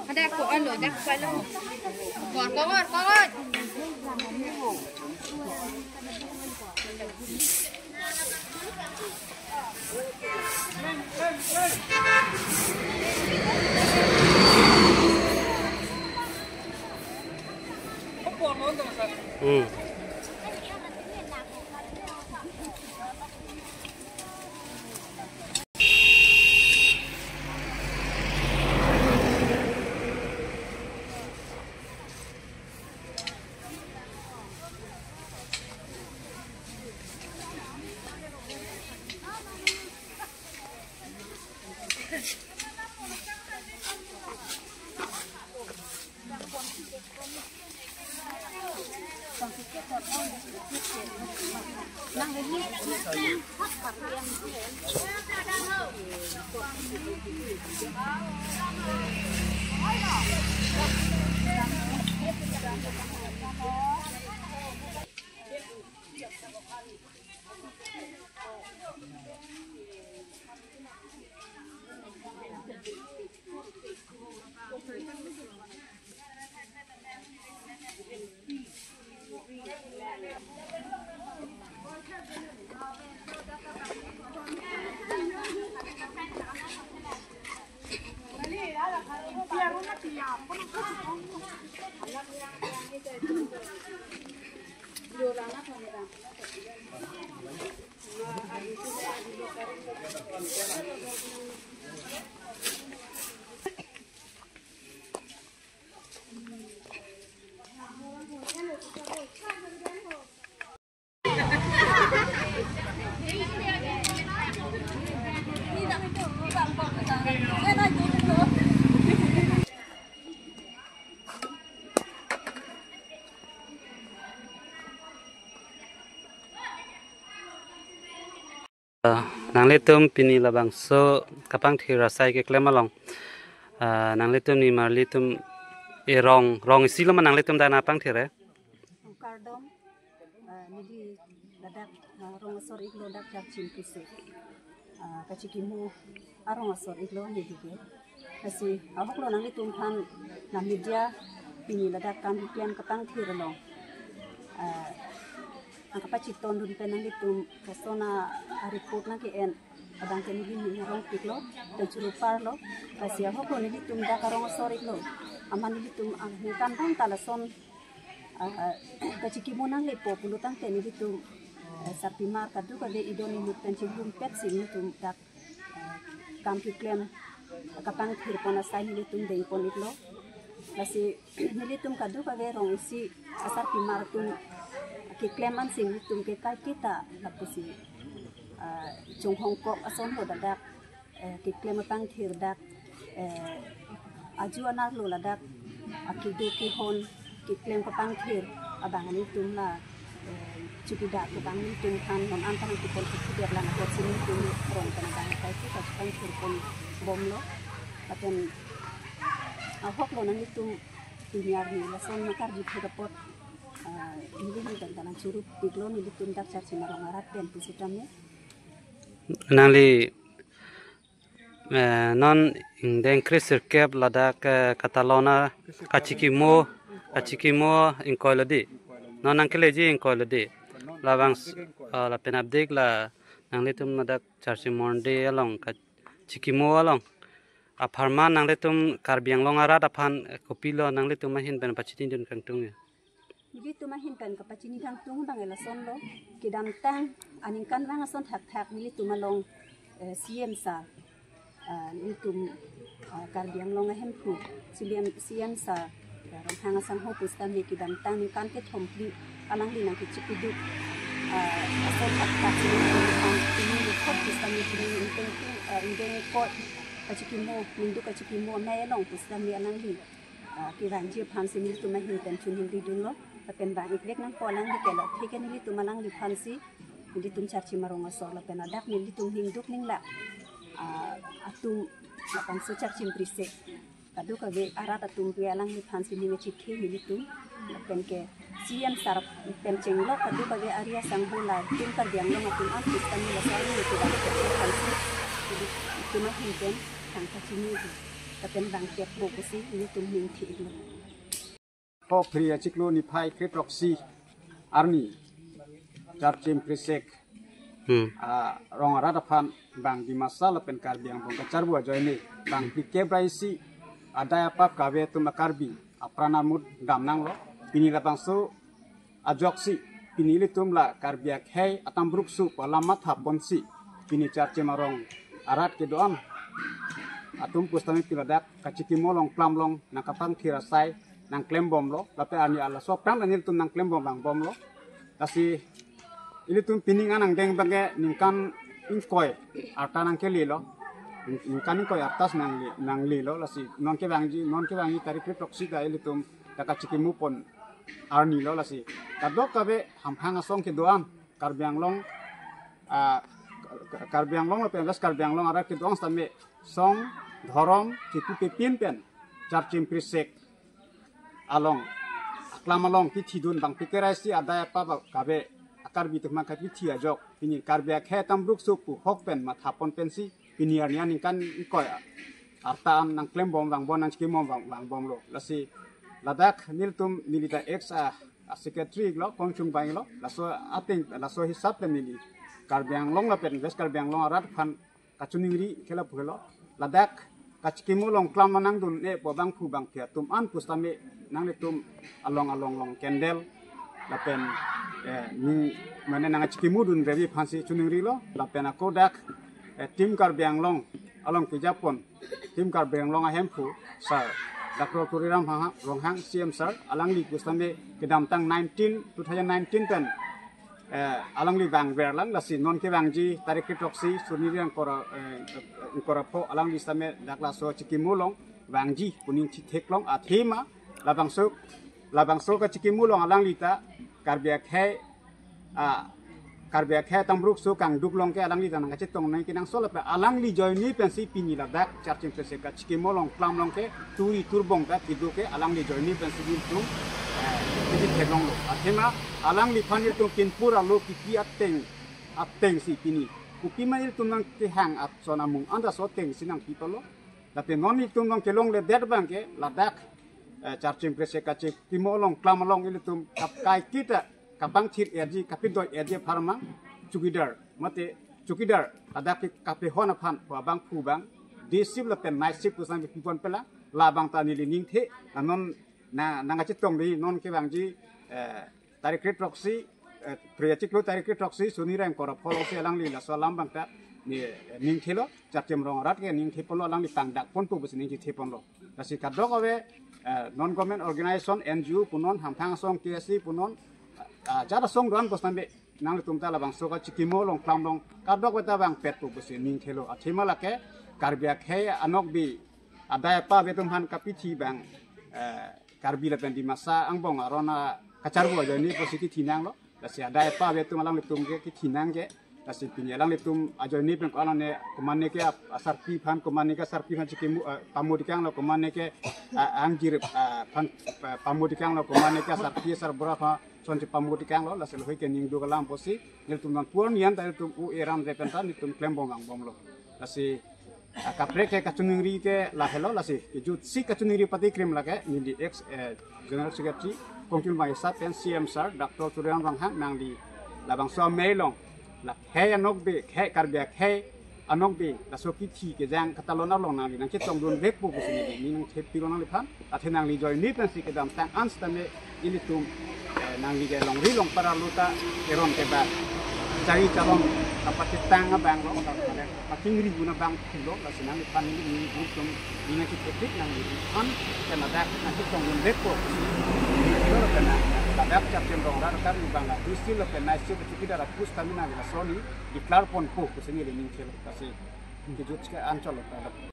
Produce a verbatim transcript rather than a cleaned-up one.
Ada ko ano, ada ko ano. Kor, kor, kor. Hmm. Ah, nanglitum pini labangso kapangthir asai keklem along. Ah, nanglitum nimarlitum erong, rong isi lo ma nanglitum dak nangpangthir e? Kardom, ah, neli ladak, ah, rong asor iklo dak dak Chimpuse. Ah, kachikimo arong asor iklo neli ke. Lasi ahoklo nanglitum aphan, na media pini ladak kam keklem kapangthir along, ah, nangkapachitondun pen nanglitum lason a-report nangke-en abang ke neli ni arong iklo, pen churu parlo. Lasi ahoklo nelitum dak arong asor iklo, amat nelitum aningkan abang ta lason, ah, kachikimo nanglepo pulo tangte nelitum, eh, sarpimar kadokave idon inut pen chingrumpetsi nelitum dak, eh, kam keklem kapangthir pon asai nelitum dengpon iklo. Lasi nelitum kadokave rong isi asarpimar atum keklem ansi nelitum ke kaiketa lapusi, ah, chonghongkok ason lo ladak, eh, keklem kapangthir dak, eh, aju anerlo ladak, ah, kedo kehon keklem kapangthir abang nelitum la, eh, chukidar abang nelitum aphan non an ta nangkepon kekhudet lang apotsi nelitum rong pen abang kaiketa kapangthir pon bomlo. Lapen ahoklo nanglitum pini arni lason nangkarju thek apot, ah, neli nangthan ta nangchuru piklo nelitum dak Charchim arong arat pen pusitame. Nangli, eh, non ingdeng kre sirkep ladak, eh, katalon a kachikimo, kachikimo ingkoi lo dei. Non nangkeleji ingkoi lo dei. Labang s-, ah, lapen apdik la nanglitum ladak Charchim Monde along kachikimo along apharman nanglitum Karbi Anglong arat aphan, eh, kopilo nanglitum ahin pen pachinidun kangtung ya? Nelitum ahin pen kapachini kangtung abang lason lo, kedamtang aningkanvang ason thakthak nelitum along, eh, C M sir, eh, nelitum, eh, Karbi Anglong ahemphu, C M, C M sir, eh, Ronghang asangho pusitame kedamtang ningkan kethom phli alangli nangkechipiduk, eh, ason thakthak nelitum aphan pini record pusitame pini ingdeng, eh, ingdeng ikot kachikimo, ningduk kachikimo amei along pusitame alangli, ah, kevangji aphansi nelitum ahin pen choningridunlo. Lapen bang ikrek nangpo alangli ke la thik ke nelitum alangliphansi, Nelitum Charchim Arong asor lapen ladak nelitum ning duk ning la, ah, atum labangso Charchim Prisek kadokave arat atum pu alangliphan si ning achikhe nelitum. Lapen ke C M sir pen chenglok kadokave ari asangho latum Karbi Anglong atum an pusitame laso arni nelitum aphan si nelitum ahin pen thang kachini lapen bang pet bo pusi nelitum ning thi-iklo. Pho Phre achiklo niphai kre throksi arni Charchim Prisek, hmm, ah, rong arat aphan bang Dimasa lapen Karbi angbong kacharbo ajoine bang P K Braisi adai apap kave atum a-Karbi apran amut damnanglo. Pini labangso ajoksi pini ilitum la Karbi akhei atambrukso pu alam mathaponsi pini Charchim Arong arat kedo-an atum pusitame pini ladak kachikimo along klam along nangkapangthir asai nangklembomlo, lapen arni arloso aphrang ta nelitum nangklembom vangbomlo. Lasi ilitum pining an angdeng abangke ningkan ingkoi arta nangkelelo, ningkan ingkoi arta si nangli, nanglelo. Lasi non kevangji, non kevangji tarik kre throksi ta ilitum ta kachikimopon arnilo. Lasi kadokave hamphang asong kedo-an Karbi Anglong, ah, Karbi Anglong lapen West Karbi Anglong arat kedo-an sitame song dhorom chipu pepin pen Charchim Prisek along aklam along kithidun bang P K Braisi adai apap kave a-Karbi atum aphan kapithi ajok pini Karbi akhei atambrukso pu hok pen mathapon pensi pini arni aningkan ingkoi arta an nangklembom vangbom nangchikimom vang, vangbomlo. Lasi ladak nelitum neli ta ex a, a-secretary lo, kongchung bang lo, laso ateng, laso hisap pen neli Karbi Anglong lapen West Karbi Anglong arat aphan kachiningri ke lapu helo. Ladak kachikimo along klam nangdun-e pu bangphu bangphi atum an pusitame nanglitum along along along candle lapen, eh, ning mane nangchikimodun revi aphansi chiningrilo. Lapen ako dak, eh, Team Karbi Anglong along kejapon, Team Karbi Anglong ahemphu sir Doctor Tuliram Ronghang, Ronghang C M sir, alangli pusitame kedamtang nineteen, two thousand nineteen pen, eh, alangli vangverlang. Lasi non kevangji tarik kre throksi surniri angkor, eh, angkor apho alangli sitame dak laso chikimo along vangji pu ning chitheklong athema labangso, labangso kachikimo along alangli ta Karbi akhei, ah, Karbi akhei atambrukso kangduk along ke alangli ta nangkachetong nangkenangsot lapen alangli ajoine pensi pini ladak Charchim Prisek kachikimo along klam along ke turi turbong ta kedo ke alangli ajoine pensi ilitum, eh, ketheklonglo. Athema alangliphan ilitum pinpur alo kipi ateng, ateng si pini kopima ilitum nangkehang ason amung anta laso ateng si nangpipalo. Lapen non ilitum nangkelongledet abangke ladak, eh, Charchim Prisek kachikimo along klam along ilitum kap kaiketa kapangthir-etji, kapidoi-etji apharman chowkidar, mate chowkidar ladak ke kapehon aphan pu bangphu bang day shift lapen night shift pusitame pipon pelang, labang ta neli ningthe, anon na, nangkachetongri non kevangji, eh, tarik kre throksi, eh, Phre achiklo tarik kre throksi surniri angkor apho alongsi alangli laso alam abang ta ni, eh, ningthelo, Charchim Arong arat ke ningtheponlo, alangli tangdakponpo pusi ningtheponlo. Lasi kadokave, eh, non government organization, N G O punon, hamphang asong K S A punon, ah, jat asong do-an pusitame nanglitum ta labangso kachikimo along klam along kadokave ta vangpetpo pusi ningthelo. Athema lake Karbi akhei anokbe adai apap atum aphan kapithi bang, eh, Karbi lapen Dimasa angbong aron akacharbo ajoine pusi kithinanglo. Lasi adai apap atum alanglitum ke kithinang ke. Lasi pini alanglitum ajoine pen ko alangne komatne ke ap-, asarpi aphan, komatne ke asarpi aphan chikimo, eh, pamodikanglo, komatne ke, ah, angjir, ah, aphan, eh, pamodikanglo, komatne ke asarpi asarbura aphan son chipamodikanglo. Lasi lahei ke ning duk alam pusi nelitum non pur nian ta nelitum u eram re pen ta nelitum klembom vangbomlo. Lasi, ah, kaprek ke kachiningri ke lahelo. Lasi kejutsi kachiningri patikrim lake neli ex, eh, General Secretary kongchung bang hisap pen C M sir Doctor Tuliram Ronghang nangli labangso amei along la khei anokbe, khei Karbi akhei anokbe laso kithi kejang katalon along nangli nangchetongdunvekpo pusi neli ningthepilo nangliphan. Athe nangli ajoine pensi kedamtang an sitame ilitum, eh, nangli ke longri longpar arlo ta eron keba chari charon kapachitang abang lo, kapachingri gun abang pulo. Lasi nangliphan neli, nelitum nangchethepik nangliphan ke ladak nangchetongdunvekpo. Neli kilo lapen ladak Charchim Arong arat kar ni bang la day shift lapen night shift chowkidar apus kami nangli laso ni declare ponpo pusi neli ningthelo. Lasi kejut ke anchot lo ta.